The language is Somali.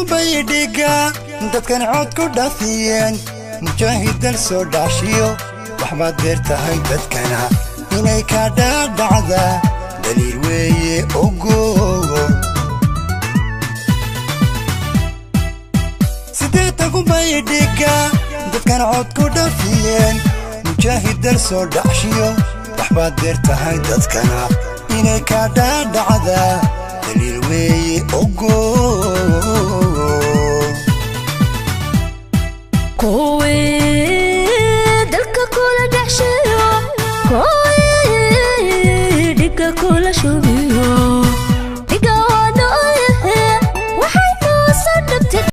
Bay dhiga dadkan cod ku dhaafiyeen, mujaahid dal soo dhacshiyo waxbaad deer tahay dadkana inay kaa dhaadhacda daliil weeye ogo. 80 bay dhiga dadkan cod ku dhaafiyeen, mujaahid dal soo dhacshiyo waxbaad deer tahay dadkana inay kaa dhaadhacda daliil weeye ogo.